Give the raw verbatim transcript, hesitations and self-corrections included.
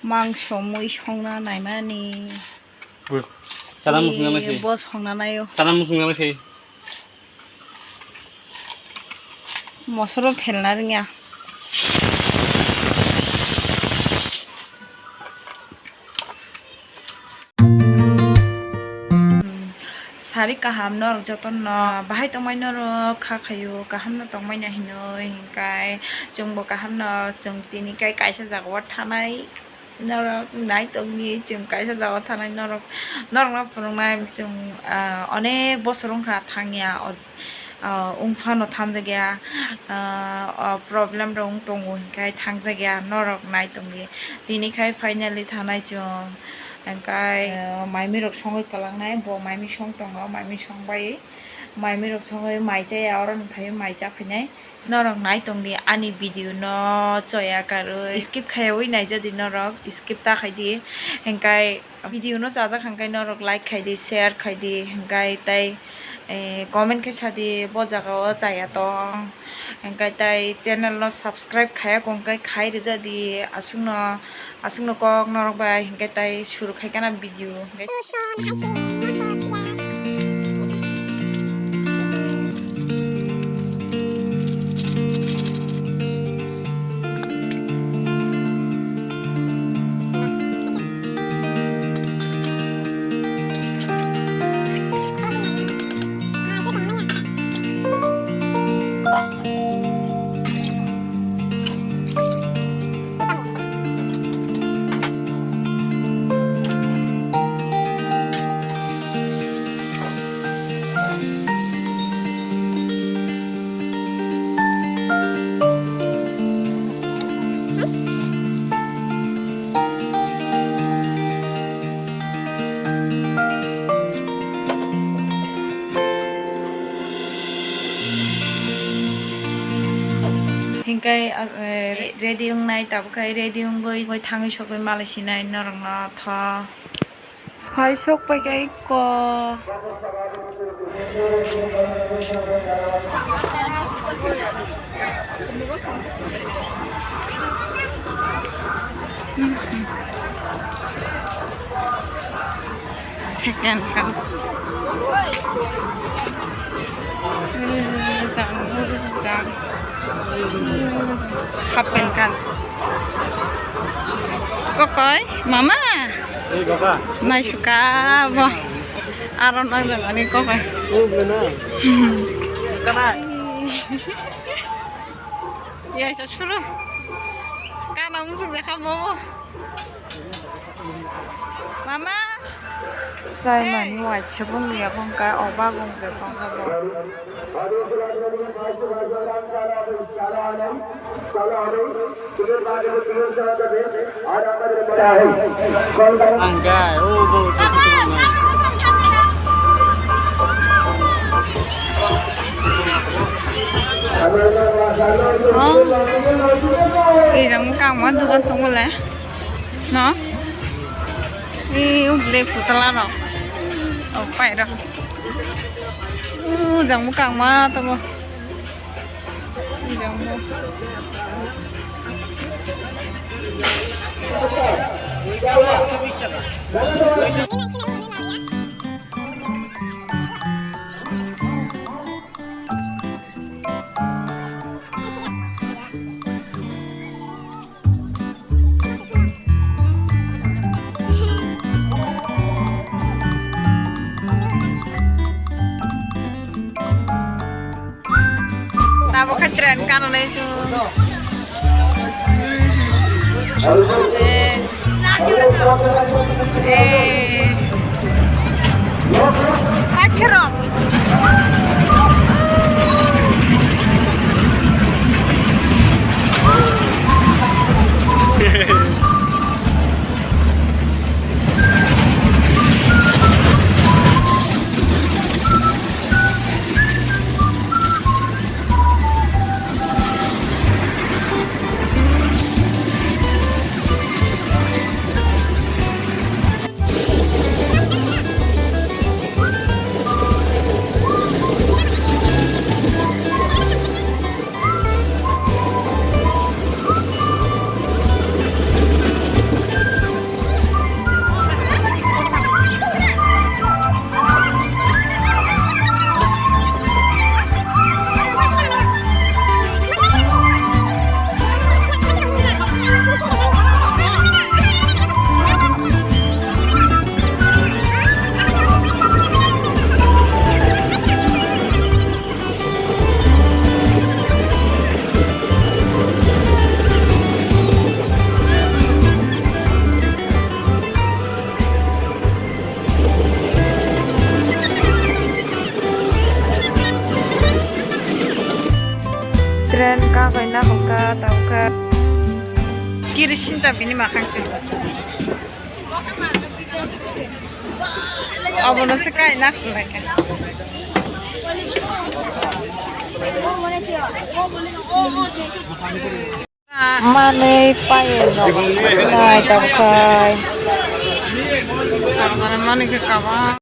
Mangso mui songna naimani. Bro, chana musung nang se. Bo songna naio. Chana musung nang se. Mosoro phelna ringya. Sari kaham norok jotono bahai tongmai norok kha khaio kaham no tongmai na hinoi hinkai chwngbo kaham no chwng tini kai kaisa jaga o thanai. Norok nai tongdi, chwng kaisa jaga thanai norok, norokno phunuknai chwng, ah, onek bosor wngkha thangya, o, ah, wngphano thangjak ya, ah, o problem rok wng tongo hinkhai thangjak ya, norok nai tongdi. Tini khai finally thanai chwng, hinkhai, ah, maimi rok songwi kwlangnai, bo maimi song tongo, maimi song bai, maimi rok songwi mai chaya, oro ni phaiwi mai cha phainai. Norok nai tongdi ani video no choya karwi skip khaiwi naijadi norok skip ta khaidi hinkhai video no chajak hinkhai norok like khaidi share khaidi hinkhai tei, eh, comment khe sadi bo jaga o chaya tong hinkhai tei channel no subscribe khaya kongkhai khai rijadi aswkno. Aswkno kok norok bai hinkhe tai suru khai kana video hinkhe. Hinkhe, ah, eh, re-, ready wngnai, tabuk khe ready wngwi, wngwi thangwi sogwi malai sinai norokno tho. Phai sok pai khe ikko. Second kan. Jang, jang. Half pant kanjak. Kokoi, mama. Ei, baba. Naisuka bo. Aro nang jang ani kokoi. Oh, bena. Kana? Ya, sa suru. Kana musuk jakha bobo. Mama. Chai mani waisa bung ya bung ka oba bung je bung ka bo. Angkai, oh, bo, bo, bo, bo. Oh. Ijang kangma dugan tongole. No? Ih, uble putla rok. Oh, pai rok. Uh, jang bwkang ma tamo. Jang bo. Tabuk khe train kanonai chwng. Eh. Eh. Akhirok. Kabai na hokha, tawkha. Kiri sincha bini makhang se. Abono se kai na khlai kha. Manwi paye nok nai tongkhai. Manwi khe kaba.